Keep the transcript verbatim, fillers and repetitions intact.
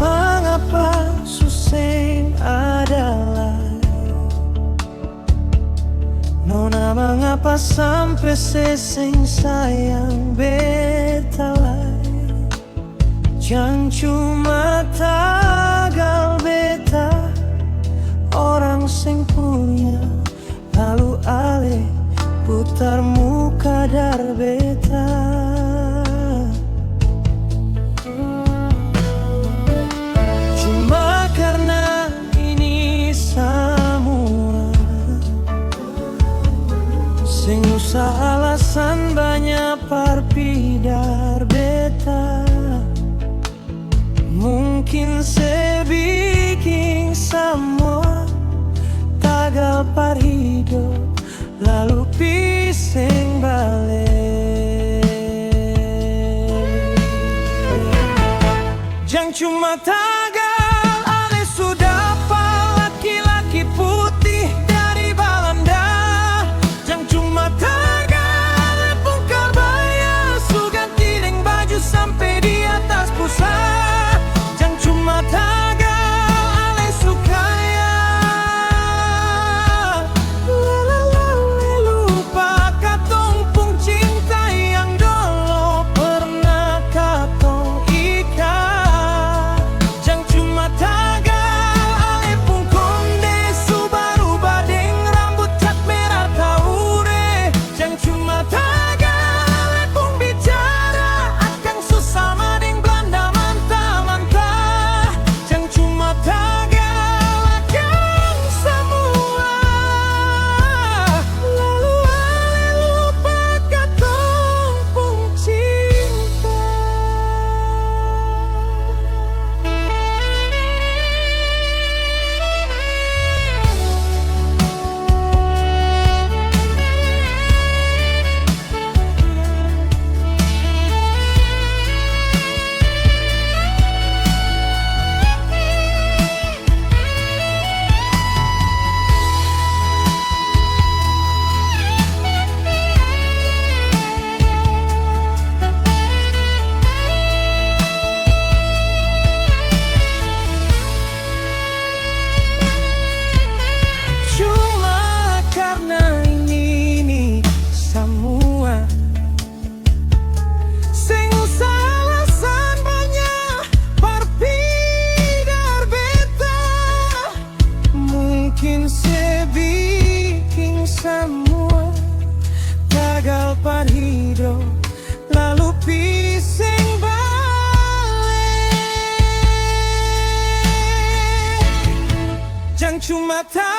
Mangapa su seng ada lai? Nona mangapa sampe se seng sayang beta lai? Jang cuma tagal beta orang seng punya, lalu ale putar muka dari beta. Cuma karna ini samua, seng usah alasan banya par pi dari beta. Mungkin se biking samua tagal par hidop, lalu pi seng bale. Jang cuma tagal ale su dapa laki-laki putih dari Balanda. Jang cuma tagal ale pung kabaya su ganti deng baju sampe di atas pusar. Jang cuma tagal ale su kaya. Lalu ale lupa katong pung cinta yang dolo pernah katong ikat. Jang cuma tagal ale pung konde su baruba deng rambut cat mera taure. Jang cuma tagal ale pung bicara akang su sama deng Blanda manta-manta. Jang cuma tagal akang samua, lalu ale lupa katong pung cinta. Cuma karna ini samua, seng usah alasan banya par pi dari beta. Mungkin se biking samua gagal par hidop, lalu pi seng bale. Jang cuma ta